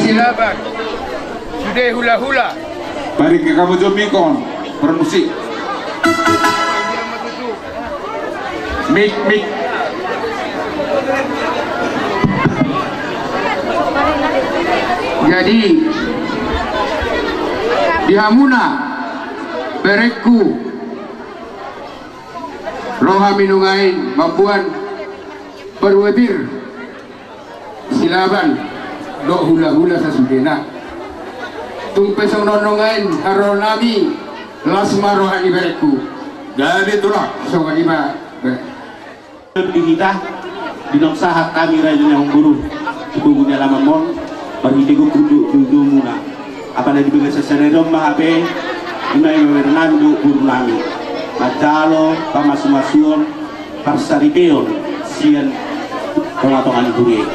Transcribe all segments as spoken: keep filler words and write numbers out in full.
Silaban. Sude hula-hula. Balik ke kamu jomikon. Permusik. Mik, mik. Jadi, di hamuna, berengku, ro hami nuaeng mamboan paruepir Silaban dohot hula-hula sasudena. Tung pe songon on nuaeng haroro nami, las ma roha ni berengku. Jadi tulang. Songon i ma, bere. Di hita, di naung sahat hami raja ni amangboru, di togu ni alamanmon, marhite gokhon do, do, dohononmuna. Apala di bagasan sadari on ma hape, ima ima bere nami dohot boru nami. Manjalo pamasu-masuon, parsaripeon sian tonga-tonga ni huria.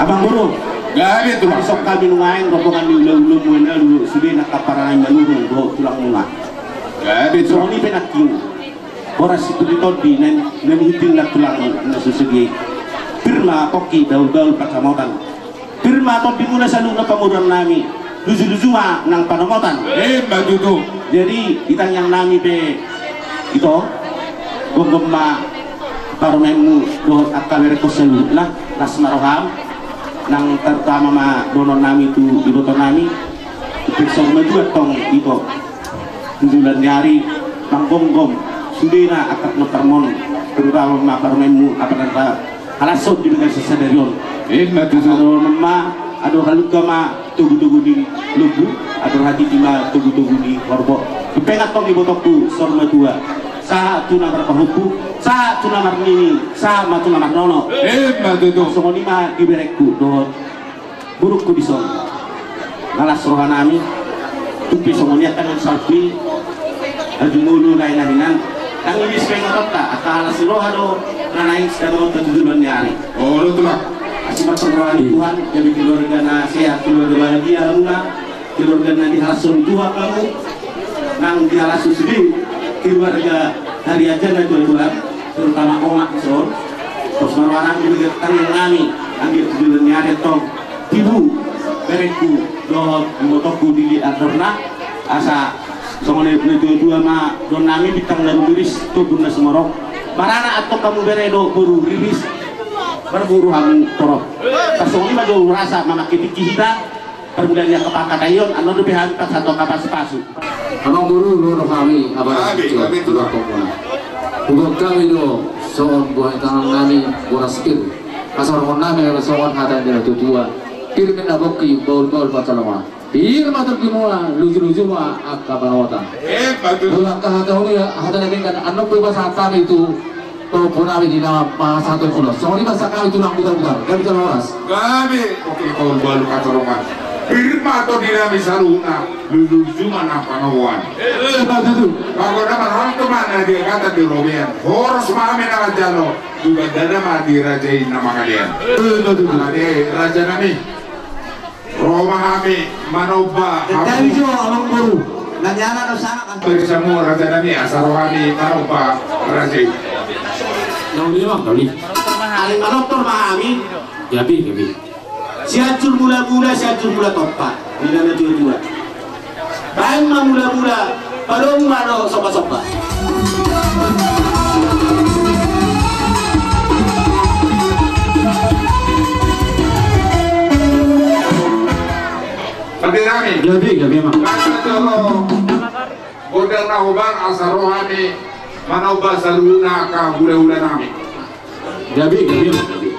Amangboru, gabe tulang. Songon hami nuaeng rombongan ni hula-hulamu na dua sude na kaparangan manurung dohot tulangmuna. Gabe tulang. Songon i pe nangkin. Boras situtu tondi na, na nihuting na tulang na susugi. Pir ma pongki bahul-bahul pansamotan. Pir ma tondimuna saluhutna pamoruon nami, luju-luju ma nang panomotan. Ima tutu. Jadi, di tangiang nami pe ito, gomgom ma parumaenmu dohot angka berengkon saluhutna, las ma roham, nang terutama ma dohonon nami tu iboto nami, tu peksa rumah juga tong ito. Tu joloan ni ari manggomgom sudena angka pinompar on, terutama ma parumaenmu, apa nang halashon di bagasan sadari on. Ima tutu. Adong ma, adong halumpang ma togu-togu ni lombu, adong hatiti ma togu-togu ni horbo. Hupengkon tong ibotongku saur matua, sahat tu na marpahompu, sahat tu na marnini, sahat ma tu na marnono. Ima tutu. Songon i ma di berengku dohot borungku dison. Na las roha nami, tung pe songon i angka na salpu i, aju mulu lae na hinan, nang ibis pe ingotonta, angka las ni roha do na naeng sidamongonta tu joloan ni ari. Olo tulang. Asi ma tong roha ni Tuhan, jadi keluarga na sehat, keluarga bahagia hamuna, keluarga na dihalashon Tuhan hamu, nang dihalashon sude keluarga Hariaja na tua-tua, terutama omak dison. Pos ma roha nami, di bagasan tangiang nami, anggiat tu joloan ni ari tong tibu berengku dohot ibotongku di andorna, asa songon na tua-tua ma dohonon nami, bintang na rumiris, tobu na sumorop. Maranak antong hamu bere dohot boru, riris marboru hamu torop. Tarsongon i ma do rasa mamangke tingki hita. Parmulaan ni angka pangkataion, annon dope hami pasahat angka pasu-pasu. Amangboru, ro do hami, abang. Hami, hami tu. Hudok hami do songon buah tangan nami, boras pir. Asa dohonon nami songon hata ni na tua-tua: Pir ma na pongki, bahul-bahul pansamotan. Pir ma tondimuna, luju-luju ma angka panomotan. Ima tutu. Molo angka hata on, hata na denggan, annon pe pasahat hami tu pahompu nami di na manghatai ulos. Songon i ma sian hami tulang Butarbutar. Gabe tulang horas. Gabe, oke, kau balu katorungan. Pir ma tondi nami saluhutna, luju-luju ma nang pangomoan. Ima tutu. Pagoda ma, rontok ma na di agatan di robean. Horas ma hami na manjalo, tu gandana ma di raja i na mangalean. Ima tutu. Ade, raja nami. Ro ma hami manomba. Jadi jo, amangboru. Nanyana do sanga kan. Bersamu raja nami, asa ro hami manomba raja i. Na uli, amang, na uli. Ari manortor ma hami. Gabe, gabe. Sianjur Mula-mula, Sianjur Mula Tompa. Di na tua-tua. Baen ma mula-mula, padomu ma dohot somba-somba. Pande nami. Gabe, gabe, amang. Kata jolo gondang na hobar, asa ro hami manomba saluhutna angka hula-hula nami. Gabe, gabe, amang, gabe.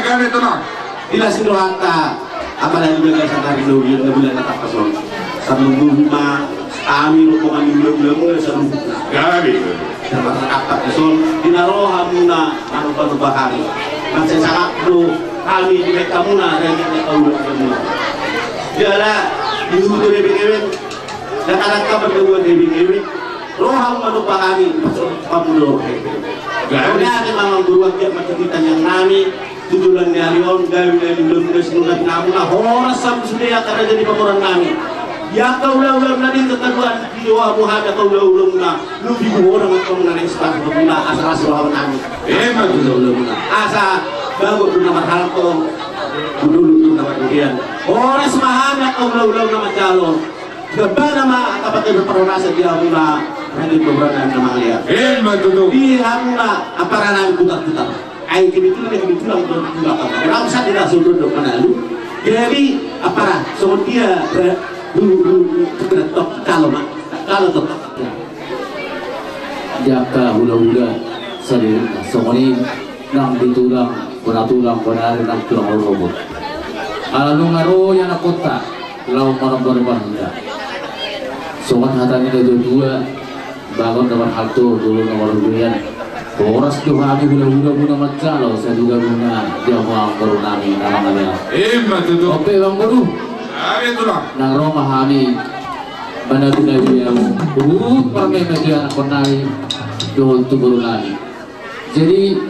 Gabe, Tulang. Di las ni rohanta, apalagi di bagasan ari na uli on, na bulan na tangkas on. Tarlumobi ma hami rombongan ni hulahula muna saluhutna. Gabe. Termasuk angka dison, di na ro hamuna manombanomba hami. Mansai sangap do hami dibahen hamuna, ragit ni hulahula muna. Jala di huta Ebeng-ebeng, dan angka pardabuan Ebeng-ebeng, ro hamu manomba hami, pasu hamu do. Gabe. Gabe ma, amang boru, anggiat ma tu hita nian nami, tu joloan ni ari on, gabe na niula muna, sinur na pinahan muna, horas hamu sude angka raja ni pamoruon nami. Di angka hulahula muna, di angka taruan, di doa mu hami angka hulahula muna, lobi gogo do angka muna na ispas muna, asa las roha nami. Emma tutu. Hulahula muna. Asa bagot tu na marhalto, tu dolok tu na marrobean. Horas ma hami angka hulahula muna manjalo. Gambana ma angka pake parhorasan di hamuna, raja ni pamoruon nami na mangalean. Emma tutu. Di hamuna, ampara nami Butarbutar. Ai kebetulan, kebetulan do tulang, orang sa di rasul do manalu. Jadi, ampara, songon dia, re-, du, du, du, tok, kalo ma, kalo tok. Di angka hulahula, sadiri, songon i, nang di tulang, bona tulang, bona ari, nang tulang rorobot. Ala nunga ro ianakhonta, laho manombanomba hita. Songon hata ni natuatua, bagot na marhalto, dolok na marrobean. Horas do hami hulahula muna manjalo, saduga muna, di hamu amang boru nami na mangalean. Emma tutu. Oke, amang boru. Gabe, Tulang. Nang ro ma hami, manabi-nabi hamu. Huhut marmeme tu ianakhon nami, dohot tu boru nami. Jadi,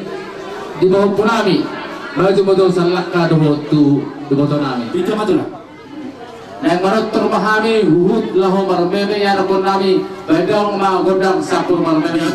di pahompu nami, maju ma tu sallangka dohot tu iboto nami. Pinta ma, Tulang. Naeng manortor ma hami, huhut laho marmeme ianakhon nami, bahen damang ma gondang sampur marmeme.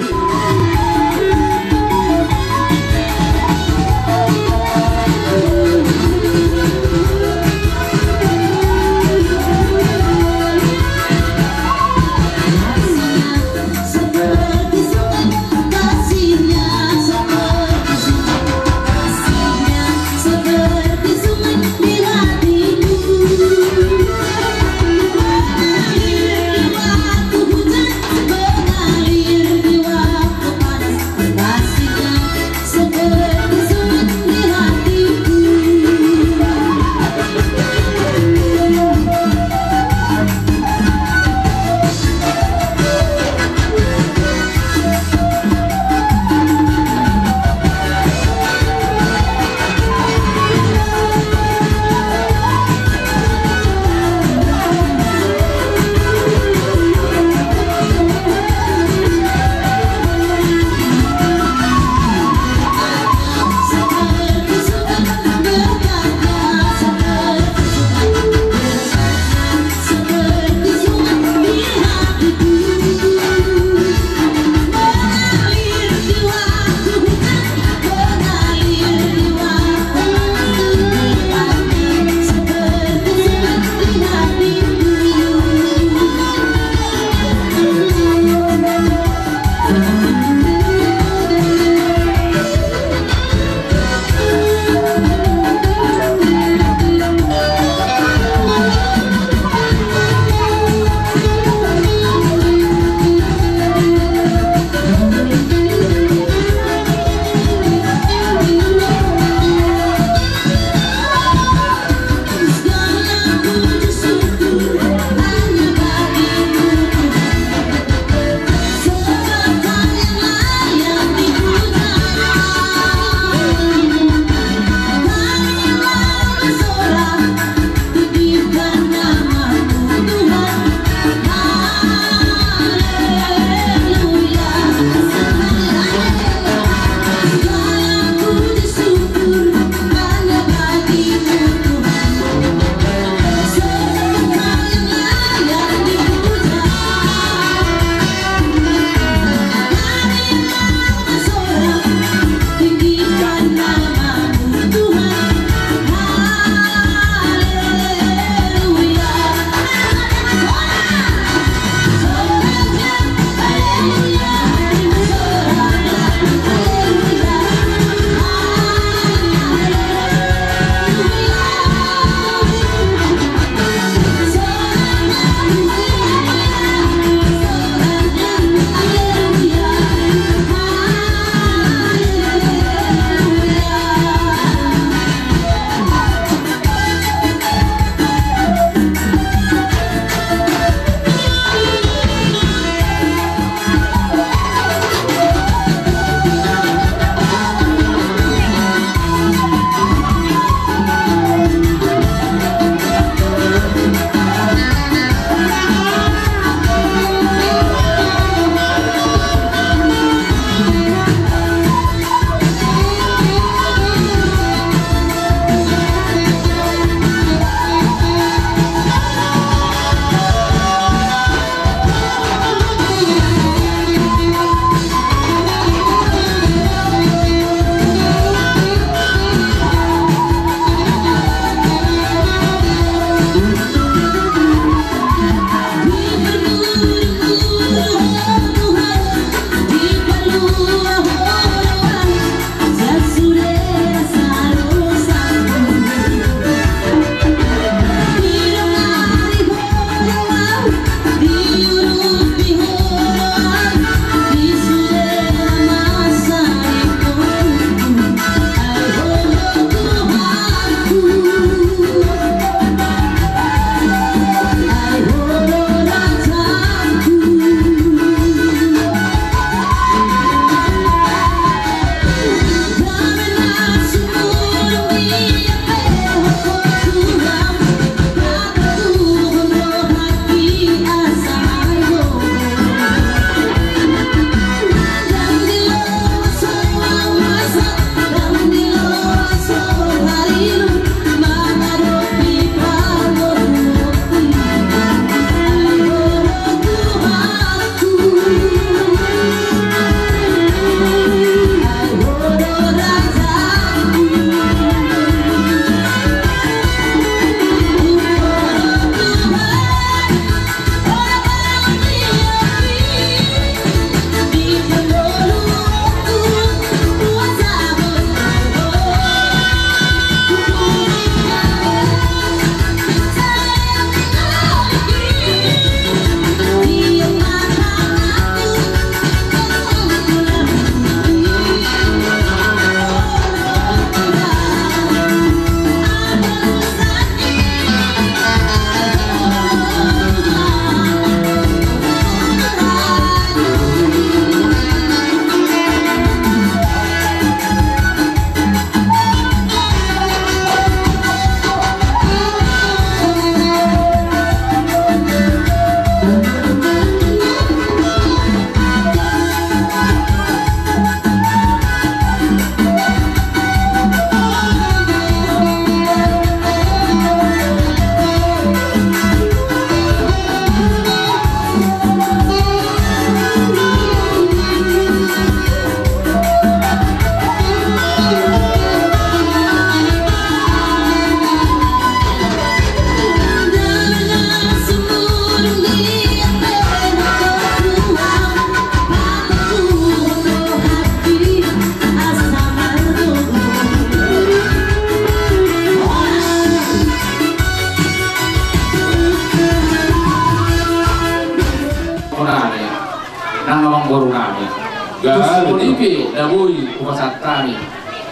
Na boi hupasahat hami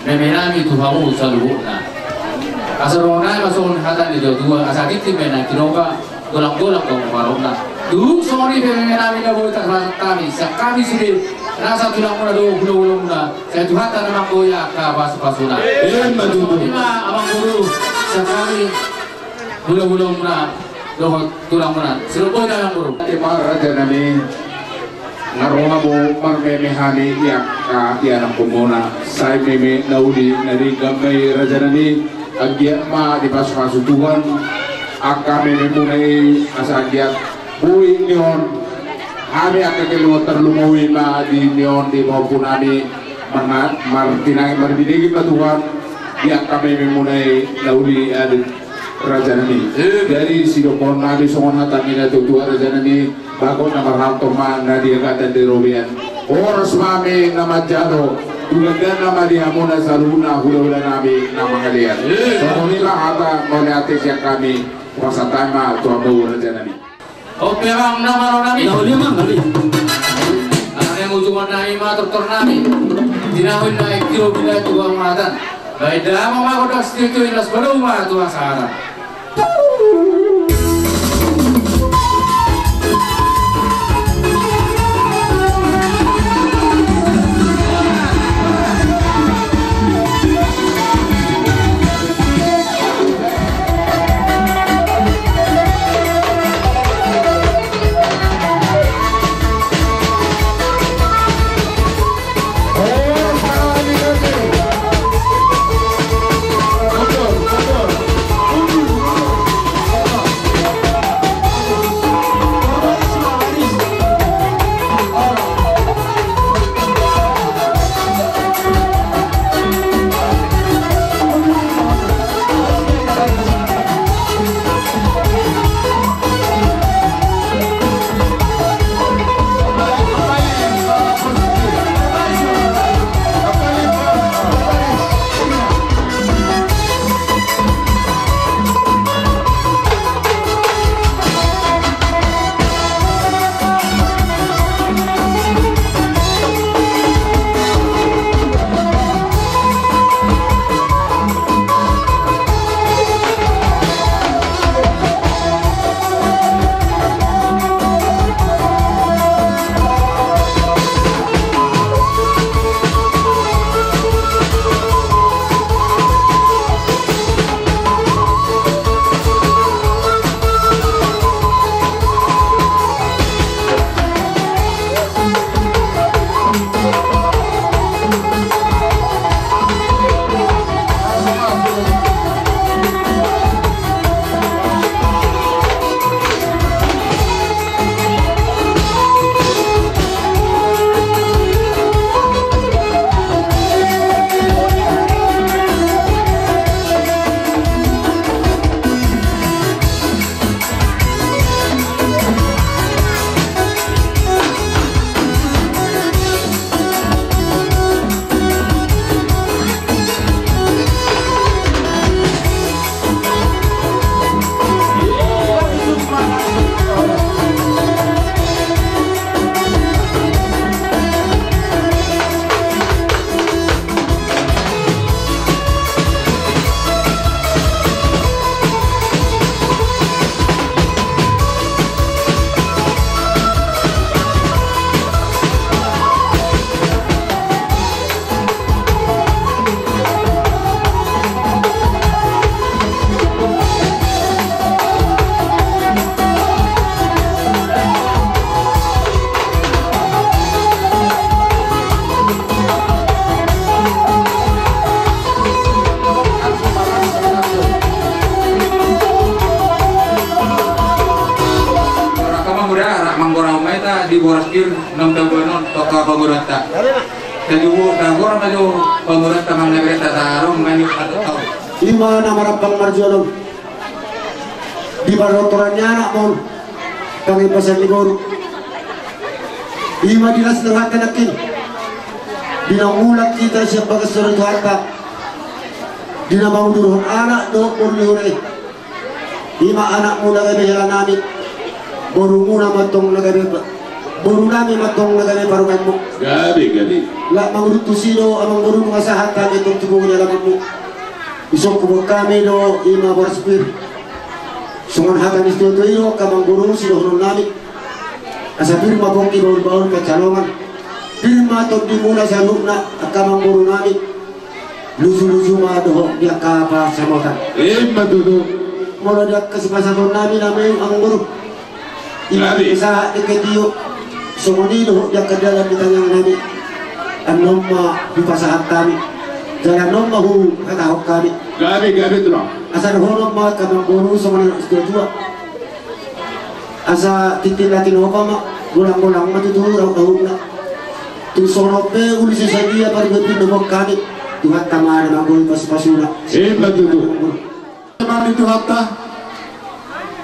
meme nami tu hamu saluhutna. Asa dohonon nami ma songon hata ni natuatua, asa tingki ma na tinopa, golanggolang do pangarahutna. Tung songon i pe meme nami na boi tarpasahat hami, sian hami sude nasa tulangmuna dohot hulahulamuna, sai Tuhanta na manggoi angka pasupasuna. Ima tutu. Ima amangboru, sian hami hulahulamuna dohot tulangmuna. Sidok boi da amangboru. Ima raja nami, nga ro hamu marmeme hami di angka ianakhonmuna. Sai meme na uli na denggan ma i raja nami, anggiat ma dipasupasu Tuhan angka mememuna i, asa anggiat boi nion hami angka keluarga tarlumobi ma di nion di pahompu nami, marna-, martinangi marbinege ma Tuhan di angka mememuna i na uli, adi raja nami. Jadi sidohonon nami songon hata ni natuatua raja nami, bagot na marhalto ma na di agatan di robean. Horas ma hami na manjalo, tu gandanna ma di hamuna saluhutna hulahula nami na mangalean. Songon i ma hata mauliate sian hami, hupasahat hami ma tu hamu raja nami. Ope amang na malo nami. Na uli amang, na uli. Alana ujungan nami ma tortor nami. Tinahu inna ekiro bila tu amang matan. Bahen damang ma gondang sitio-tio, las padao ma tu hasahatan. Raka ma muda, raka manggora ma hita di boras pir. Nang tabuanon toka panguranta. Jadi bu tagor ma jo panguranta, manang na berenta tarung mani atau. Ima na marambang marjolo di parrotoran ni anakmu, kami pasal ni boru. Ima di las tengah tenakkin di na mulak hita siap bagas sore Tuhanta, di na mangudurhon anak dohot boru ni hurei. Ima anakmu na gabe hela nami, borumuna ma tong na gabe pa-, Boru nami ma antong na gabe parumaenmu. Gabe, gabe. Laho mangurut tusi do amangboru, nunga sahat hami antong tu bongi ni alamanmu. Dison huboan hami do i ma boras pir. Songon hata ni situa-tua i do angka amangboru sidohonon nami. Asa pir ma pongki bahul-bahul pansalongan. Pir ma tondimuna saluhutna angka amangboru nami. Luju-luju ma dohot di angka pasamotan. Ima tutu. Molo di angka sipasahaton nami na meung amangboru. Ima sahat dengke tio. Songon i dohot di angka dalan di tangiang nami. Annon ma hupasahat hami. Jala annon ma huhatahon hami. Gabe, gabe tulang. Asa dohonon ma angka amangboru songon i situa-tua. Asa tintin na tinopa ma, golang-golang ma tutu rahut-rahutna. Tung songon on pe uli so sadia parbue pir na huboan hami. Tuhanta ma na manggohi pasu-pasuna. Ima tutu. Ima tutu Tuhanta.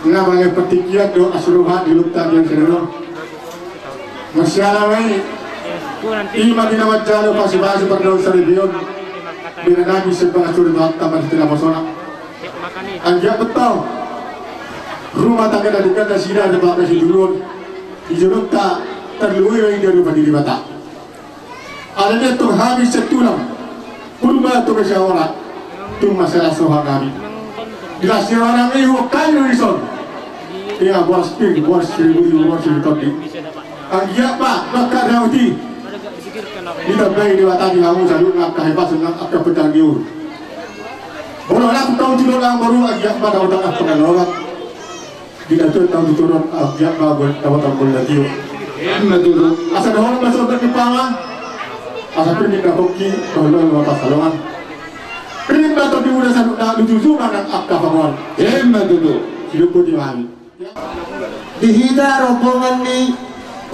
Nga mangae partingkian do asa roha di lukta biar senono. Masiala ma i. Ima di na manjalo pasu-pasu pardongan saripeon. Di na nami sembah suri Tuhanta ma di tinaposona. Anggiat betau rumah tangga na denggan nasida di bagasan situlun. Di jolonta tarlumobi ma i di rupa ni Debata. Alani i antong hami sian tulang, purba antong sian holan. Tung mansai las roha nami. Di las ni roha nami huboan hami do dison. Ia boras pir, boras saribu, boras saribu tondi. Anggiat ma angka na uti ditambai Debata di hamu saluhutna angka hahipason nang angka petang ni uhum. Molo na hutau tu dolok amangboru, anggiat ma na hutau angka pangalongan. Di na tuat na tuturon, anggiat ma na hutau angka na tio. Ima tutu. Asa dohonon ma songon na nimpama. Asa pir ma pongki bahul-bahul pansalongan. Pir ma tondimuna saluhutna, luju-luju ma nang angka pangomoan. Ima tutu. Sidung boti ma hami. Di hita rombongan ni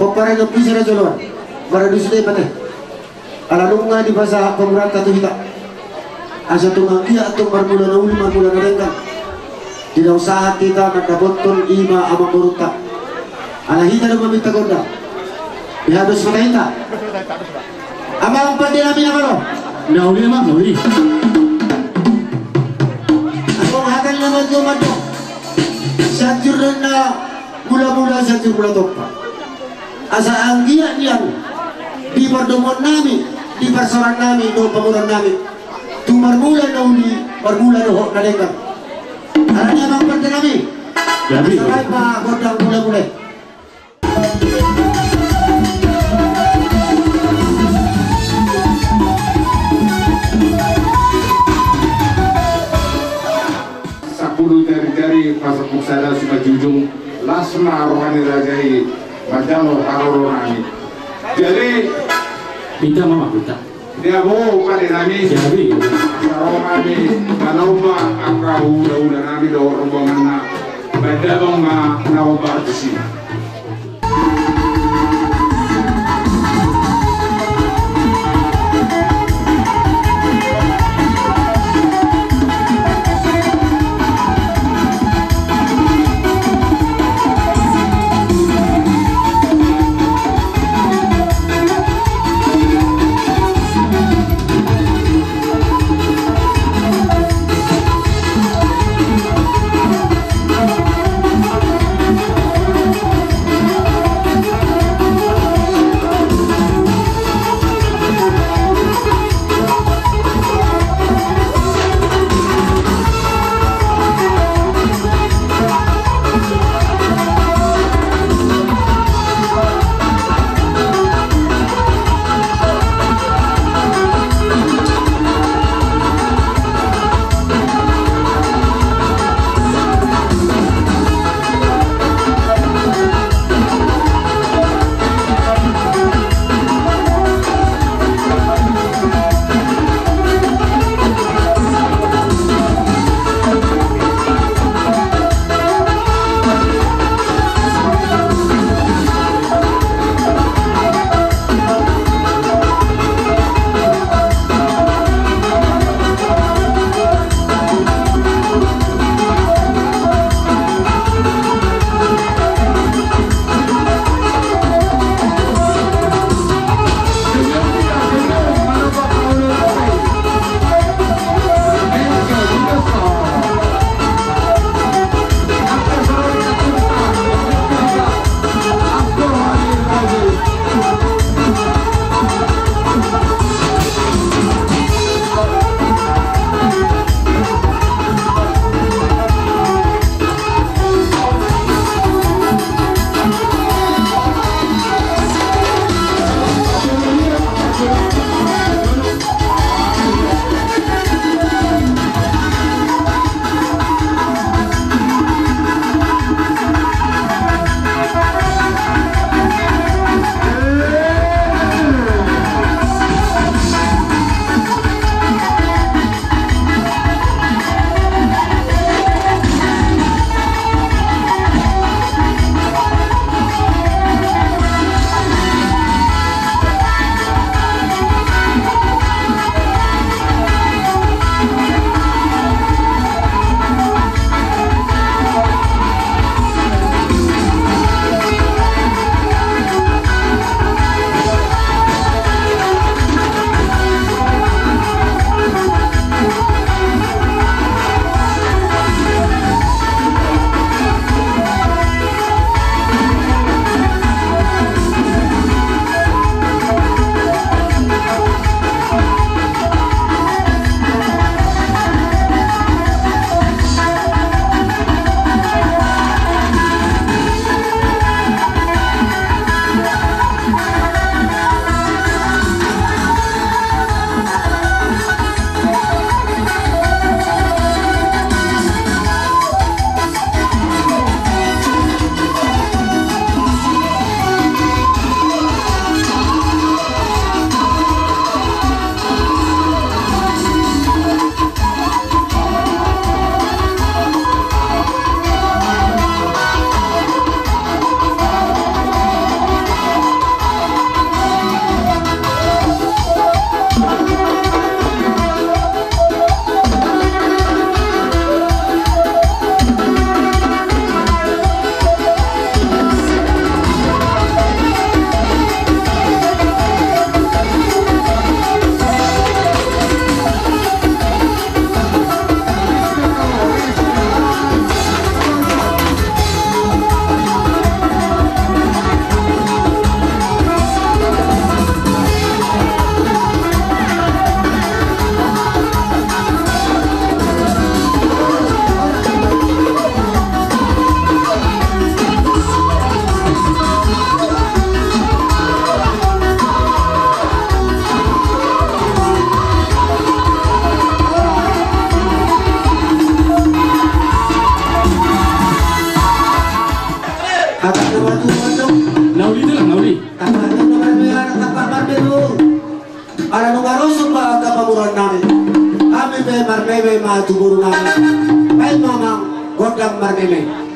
pomparan ni ompu i sada joloan, maradosi do i mate. Ala nunga dipasahat pamuranta tu hita. Asa tung anggiat tung marmula na uli marmula na denggan. Di na sahat hita mandapothon i ma amangborunta. Ala hita do maminta gondang. Dihados ma hita. Amang pande nami na malo. Na uli amang, na uli. Amang hata ni na mandok mandok. Sianjur na mula-mula, sianjur mula tompa. Asa anggiat nian di pardomuan nami, di parsaoran nami dohot pamoruon nami, tung marmula na uli, marmula dohot na denggan. Alani i amang pande nami. Jadi. Asa baen ma gondang mula-mula. Sampulu jari-jari pasaput sada simanjujung, las ma roha ni raja i manjalo haroro nami. Jadi. Pinta mama pinta. Dia bo pande nami. Jadi. Asa ro nami manaon ma angka hula-hula nami dohot rombonganna. Baen damang ma na hombar tusi. Pamoruon nami, hami pe marmeme ma tu boru nami. Baen ma amang gondang marmeme.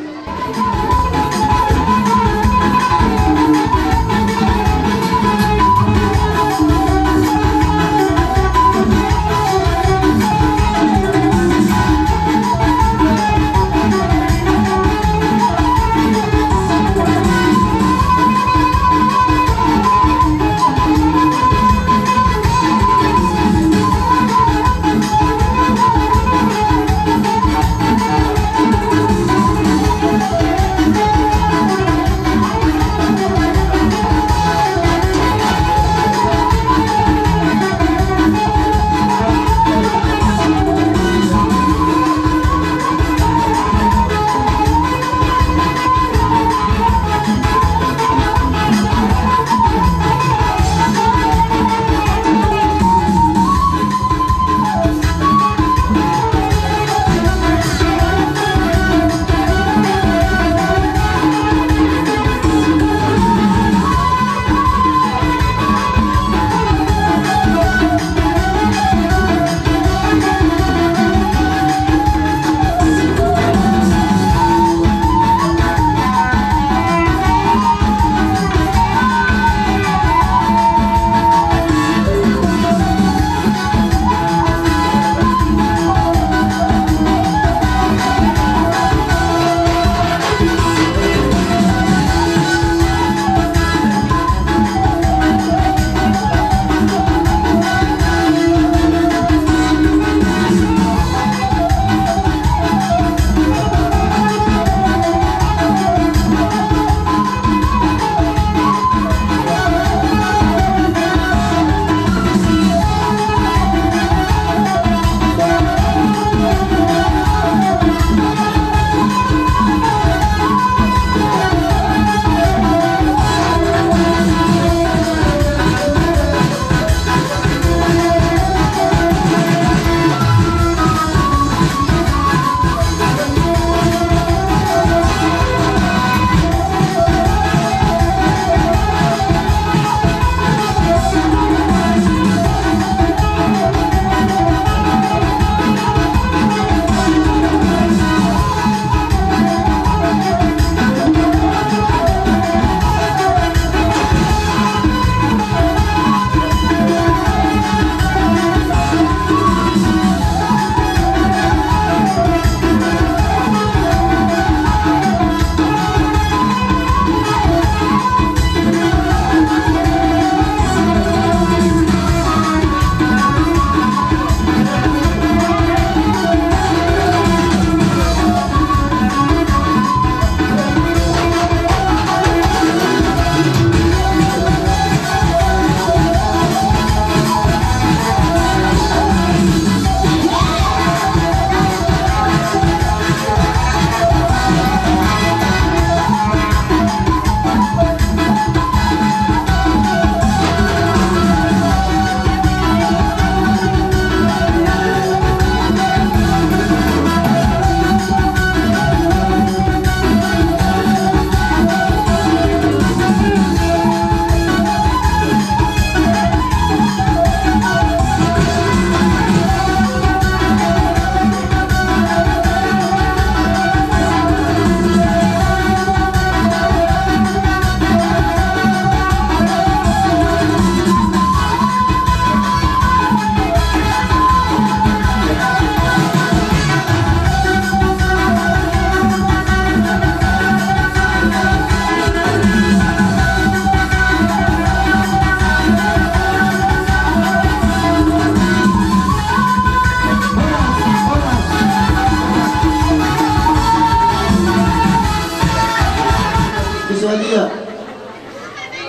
Bisa dia.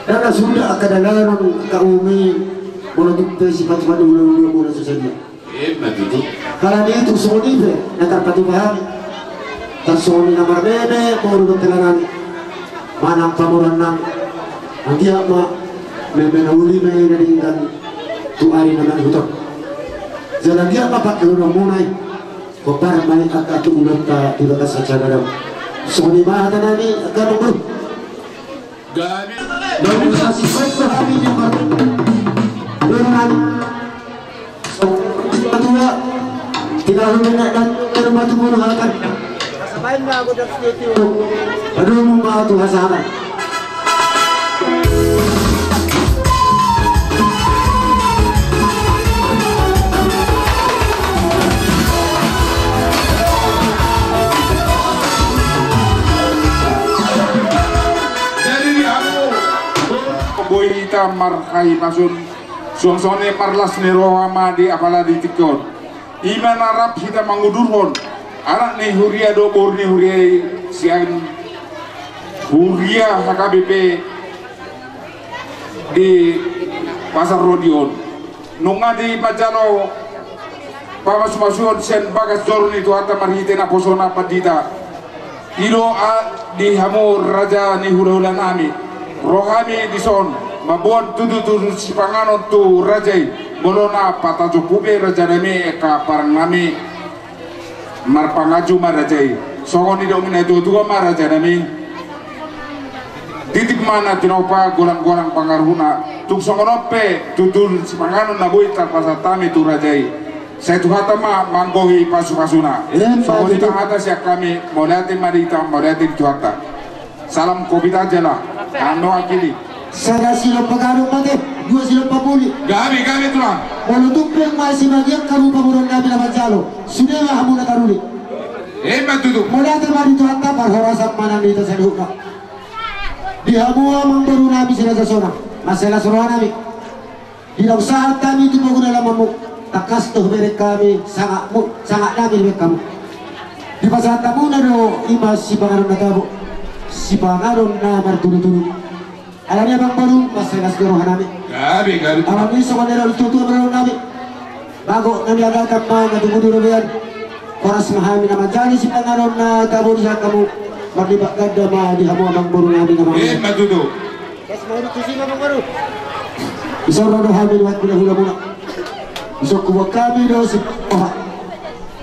Dana suda angka dalanan, angka umi, molo tung pe sipatupaton ulaon molo susa dia. Ima tutu. Alani i tung songon i pe na tarpatupa hami. Tarsongon i na marmeme boru dohot dalanan manang pamoruon nami. Anggiat ma meme na uli ma i na denggan tu ari na mangihut on. Jala anggiat ma pangkiloanmuna i hombar ma i angka tu ulaonta di bagasan sadari on. Songon i ma hata nami angka boru. Gabe. Boru sasintongna hami di par-, boru nami. Tinggal mengenai dan terbantu bola akan. Aduh, mau tu hasaran. Jadi di aku, boi hita marhahipason, suang songon i marlas ni roha ma di apala di tingki on. I ma na rap hita mangudurhon anak ni huria dohot boru ni huria i sian huria H K B P di Pasar Rodi on. Nunga dipanjalo pamasumasuon sian bagas joro ni Tuhanta marhite naposona pandita. I do a, di hamu raja ni hulahula nami, ro hami dison mamboan tudutudu sipanganon tu raja i. Molo na patajompu be raja nami angka parang nami, marpanganju ma raja i. Songon nidok ni natuatua ma raja nami, titip ma na tinopa, golanggolang pangarahutna. Tung songon on pe tudutudu sipanganon na boi tarpasahat hami tu raja i, sai Tuhanta ma manggohi pasupasuna. Songon i ma hata sian hami, mauliate ma di hita, mauliate di Tuhanta. Salam covid aja lah. Anu akili. Sada silompa gadong mate, dua silompa puli. Gabe, gabe tulang. Molo tung pe masih bagian hamu pamoruon nami na manjalo, sude ma hamu na taruli. Emma tutu. Mauliate ma di Tuhanta, parhorasan ma nang di hita saluhutna. Di hamu amangboru nami si Raja Sonang, mansai las roha nami. Di naung sahat hami tu pogu ni alamanmu, tangkas do hubereng hami sangapmu, sangap nami dibereng hamu. Dipasahat hamuna do i ma sipanganon na tabo, sipanganon na martudutudu. Alani amangboru, mansai las do roha nami. Gabe, gabe. Alani songon nidok ni natuatua ma roha nami. Bagot na niagatan ma na tubu di robean. Horas ma hami na manjalo sipanganon na tabo di hamu. Marlipat ganda ma di hamu amangboru nami na mangan. Emma tutu. Dison ro do hami dohot hulahulamuna. Dison huboan hami do si oha.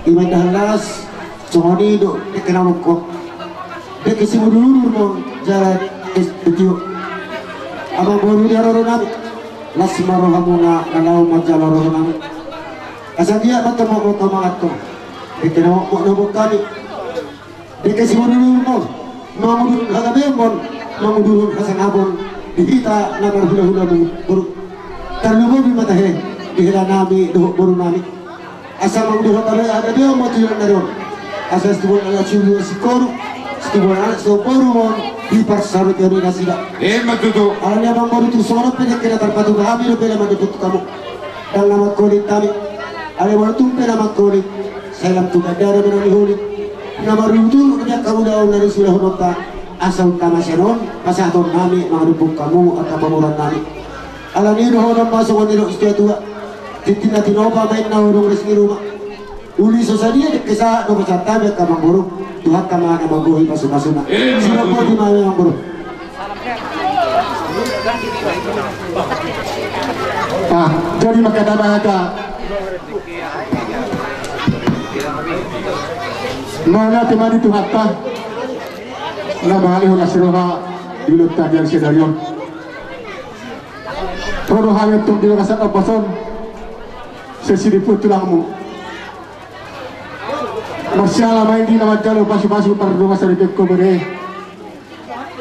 I ma indahan las, songon i do dengke na mangko. Dengke simudurudur ma on jala dengke tio. Amangboru di haroro nami, las ma rohamuna na laho manjalo haroro nami. Asa dia ma tomok tomangan tong. Dengke na mangko na huboan hami. Dengke simudurudur ma on, mangudurhon hagabeon ma on, mangudurhon hasangapon di hita na marhulahula boru. Tarlumobi ma tahe di hela nami dohot boru nami. Asa mangudurhon hagabeon ma on tu joloan ni ari on. Asa situbuan anak situbuan singkoru, situbuan anak situbuan boru ma on diparsaripeon nasida. Emma tutu. Alani amangboru, tung songon on pe dengke na tarpatupa hami dope na mandok tu hamu. Ndang na mangkolit hami. Alai molo tung pe na mangkolit, sai lam tu gandana ma na niholit. Na maruntung di angka ulaon na niulahononta, asa unang ma sian on pasahaton nami mangadophon hamu angka pamoruon nami. Alani i dohonon ma songon nidok ni situatua: Tintin na tinopa, baen na hurung ris ni ruma. Uli so sadia dengke sahat na hupasahat hami angka amangboru, Tuhanta ma na manggohi pasupasuna. Emma tutu. Sidok boti ma amangboru. Ah, jadi mangkatai ma hata. Mauliate ma di Tuhanta na mangalehon las ni roha di ulaonta di ari sadari on. Ro do hami antong di bagasan ombas on, sian silimpuhon tulangmu. Marsiala ma i di na manjalo pasupasu pardongansaripeon, bere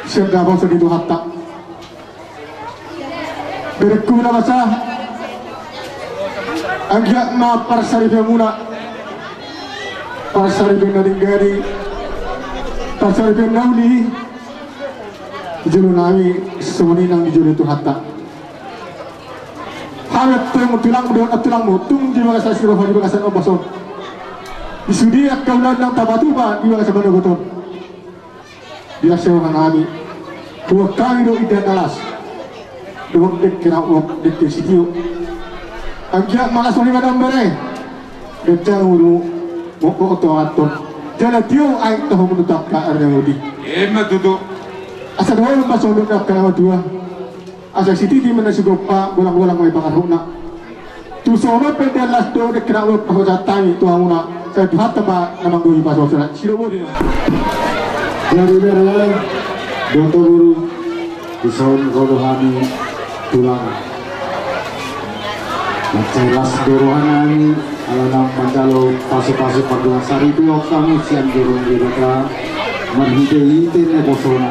sian naposo ni Tuhanta. Berengku na basa, anggiat ma parsaripeonmuna, parsaripeon na denggan i, parsaripeon na uli di jolo nami, songon i nang di jolo ni Tuhanta. Hami antong tulangmu dohot nantulangmu, tung di bagasan las ni roha di bagasan ombas on, di sude angka ulaon na tapatupa di bagasan manogot on, di las ni roha nami, huboan hami do indahan na las dohot dengke na uap, dengke sitio. Anggiat ma las roha ni madam bere, ganjang umurmu, mokmok tongatongan, jala tio aek tohonmu tu angka ari na uli. Emma tutu. Asa dohonon ma songon nidok ni angka na matua: Asa sititi ma na sigompa, golanggolang ma i pangarahutna. Tung songon on pe indahan las dohot dengke na uap na hupasahat hami tu hamuna, sai Tuhanta ma na manggohi pasupasuna. Sidok boti ma. Jadi bere dohot boru, dison ro do hami tulang. Mansai las do roha nami ala naung Manjalo pasu-pasu pardongansaripeon hamu sian Debata marhite-hite naposona.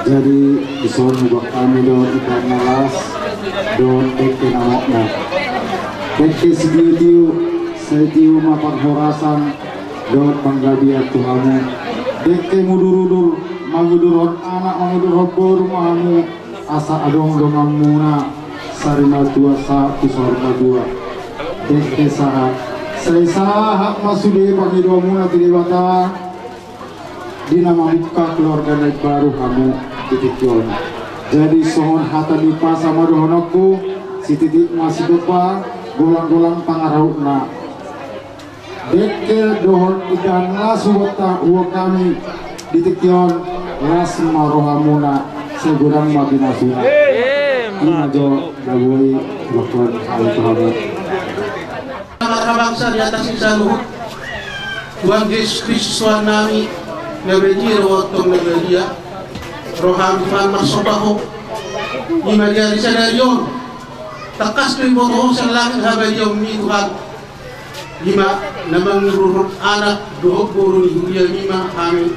Jadi dison hubahen hami do indahan na las dohot dengke na mokmok. Dengke sitio-tio, sai tio ma parhorasan dohot panggabean tu hamu. Dengke mudur-udur, mangudurhon anak, mangudurhon boru ma hamu, asa adong donganmuna sari matua sahat tu saur matua. Dengke sahat, sai sahat ma sude pangidoanmuna tu Debata. Di na mamungka keluarga na imbaru hamu di tingki on. Jadi songon hata ni umpasa ma dohononku, sititik ma sitompa, golang-golang pangarahutna. Dengke dohot indahan las hubahen hami di tingki on, las ma rohamuna, sai godang ma pinasuna. Ima jo na boi hubahen hami tu hamu. Marhabangsa di atas ni saluhut. Tuhan Jesus Kristus Tuhannami, na badia dohot tong na badia, roham Tuhan marsomba Ho. Ima di ari sadari on, tangkas do diboto Ho sian langit habadiaonMi Tuhan. Ima na mangudurhon anak dohot boru ni huriaMi ma hami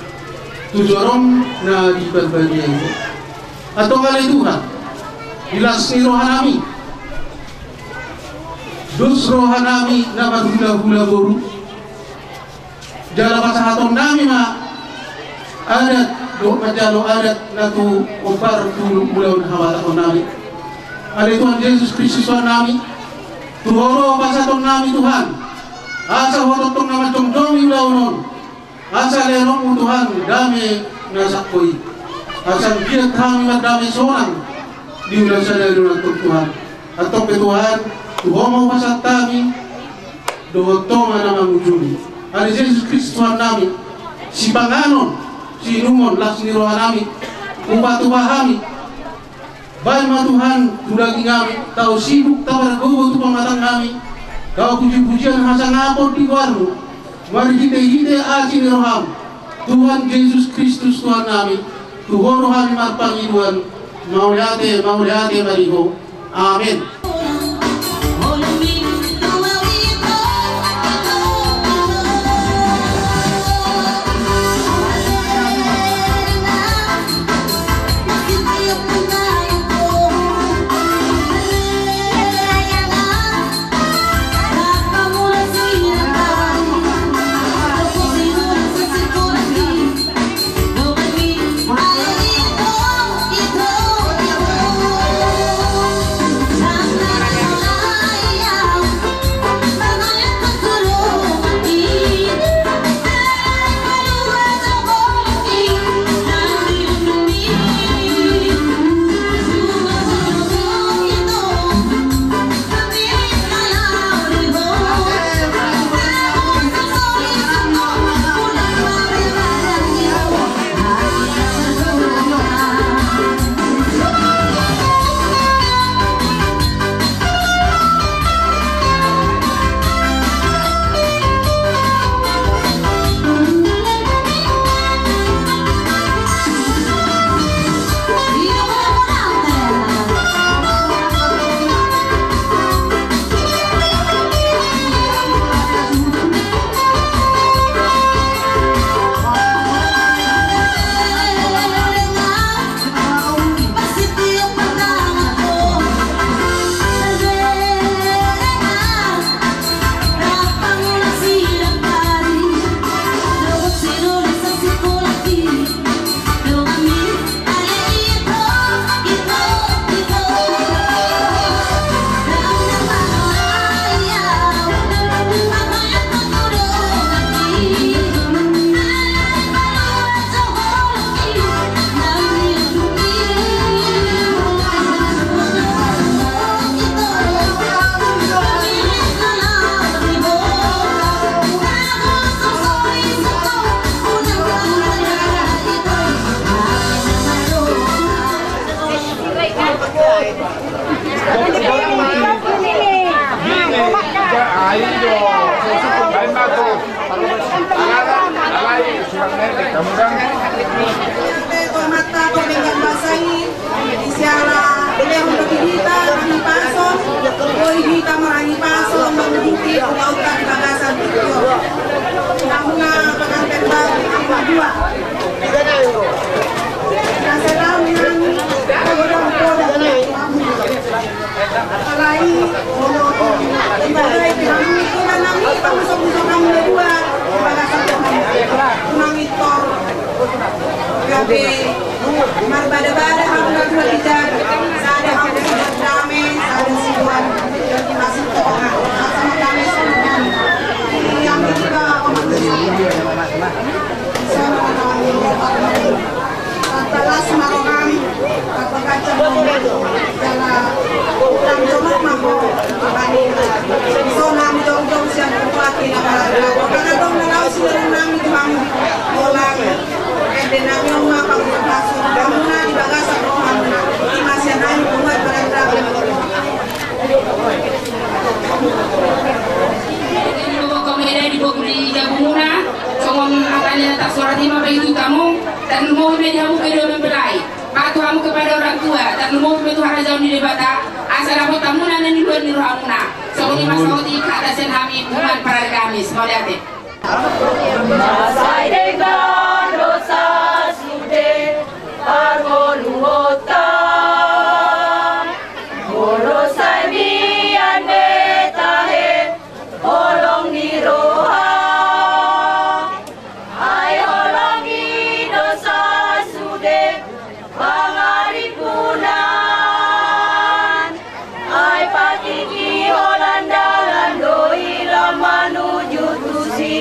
tu joroM na di Parbadia i. Antong ale Tuhan, di las ni rohanami, dos rohanami na marhulahula boru, jala pasahatonnami ma adat dohot manjalo adat na tu hombar tu ulaon habatahononnami. Ale Tuhan Jesus Kristus Tuhannami, tu Ho do pasahatonnami Tuhan, asa Ho tongtong na manjongjongi ulaon on. Asa lehonon Ho Tuhan dame na sangkop i, asa anggiat hami mardame sonang di ulaon sadari on antong Tuhan. Antong pe Tuhan, tu Ho ma hupasahat hami dohot tonga na mangujungi. Ale Jesus Kristus Tuhannami, sipanganon siinumon las ni rohanami hupatupa hami. Baen ma Tuhan tu dagingnami, tau sibuk tapargogo tu pamatangnami, tau puji-pujian hasangapon di goarMu, marhite-hite asi ni rohaM, Tuhan Jesus Kristus Tuhannami. Tu Ho do hami marpangidoan, mauliate, mauliate ma di Ho. Amen. Di siala dilehon do di hita marhahipason, boi hita marhahipason mangudurhon ulaonta di Tarlumobi ma bagi tu hamu, tarlumobi ma di hamu kedua mempelai. Patuh hamu kepada orang tua, tarlumobi ma tu harajaon ni Debata, asa dapot hamuna na niluluan ni rohamuna. Songon i ma saotik hata sian hami, punguan parari Kamis, mauliate. Sai denggan do sasude parngoluonta, molo sai mian be tahe holong ni roha. Ai holong i do sasude pangarimpunan, ai patik i holan dalan do i lam manuju tusi.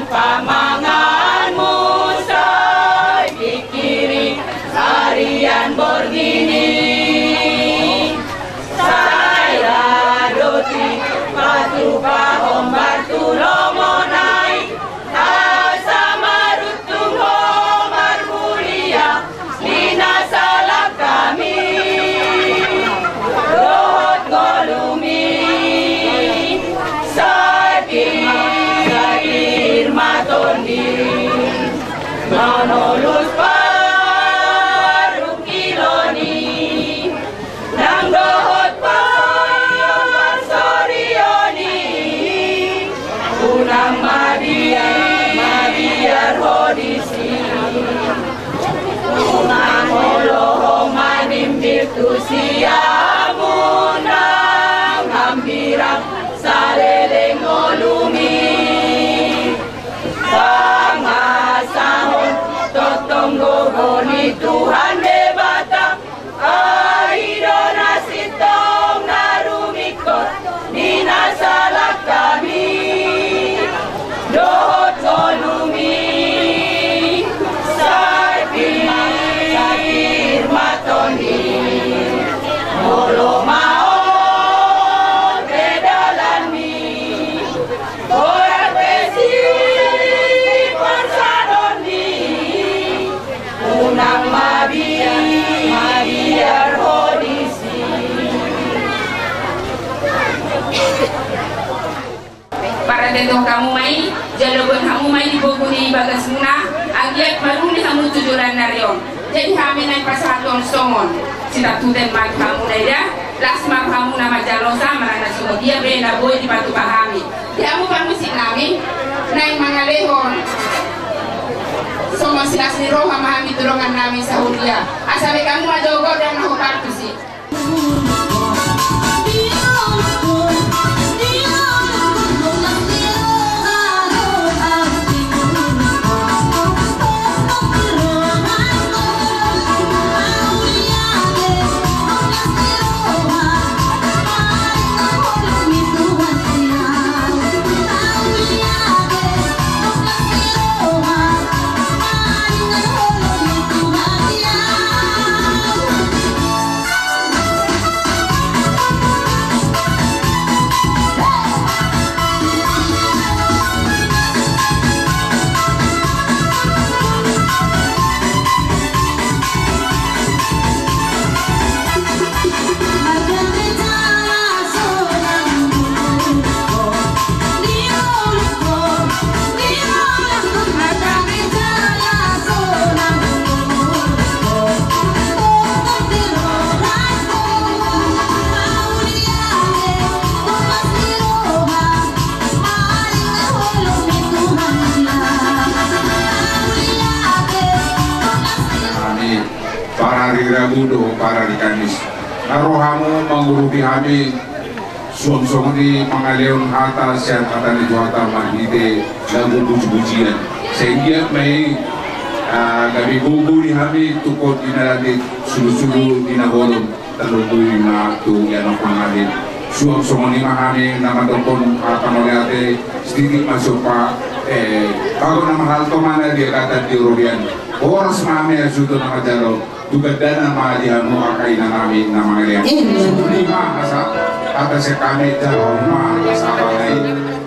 Pamanganmu sai pingkiri arian borngin i. Sai ra do dipatupa hombar tu lomo nai, asa maruntung ho marmulia di na salak hami dohot ngolumi. Sai pir ma tondi manolus parungkilon i, nang dohot pasorion i, unang mabiar, mabiar ho disi. Unang olo ho manimbir tu siamun nang hambirang saleleng ngolumi. Pangasahon tongtong gogo ni Tuhan Debata, ai do na sintong na rumingkot di na salak hami dohot ngolumi. Sai pir, sai pir ma tondi, molo ma on pe dalanmi, horas pe siparsadonmi, unang mabiar, mabiar ho disi. Parange do hamu ma i, jala boan hamu ma i di bogu ni bagasmuna, anggiat maruni hamu tu joloan ni ari on. Jadi hami naeng pasahathon songon sitatuten ma tu hamuna i da, las ma rohamuna manjalosa manang na songon dia be na boi dipatupa hami. Di hamu parmusik nami, naeng mangalehon songon silas ni roha ma hami tu dongan nami sahuria. Asa be hamu ma jolo dang na hombar tusi. Hami parari Rabu dohot parari Kamis, na ro hamu mangurupi hami, suang songon i mangalehon hata sian hata ni Tuhanta marhite lagu pujipujian. Sai anggiat ma i, ah, gabe gogo di hami tungkot di na dati, sulusulu di na holom. Tarlumobi ma tu ianakhon nami, suang songon i ma hami na mandokkon hata mauliate, sititi ma somba, eh, bagot na marhalto ma na diagatan di robean. Horas ma hami hasuhuton na manjalo, tu gandana ma di hamu angka inanami na mangalean. Songon i ma asa hata sian hami, jalo ma asa hami.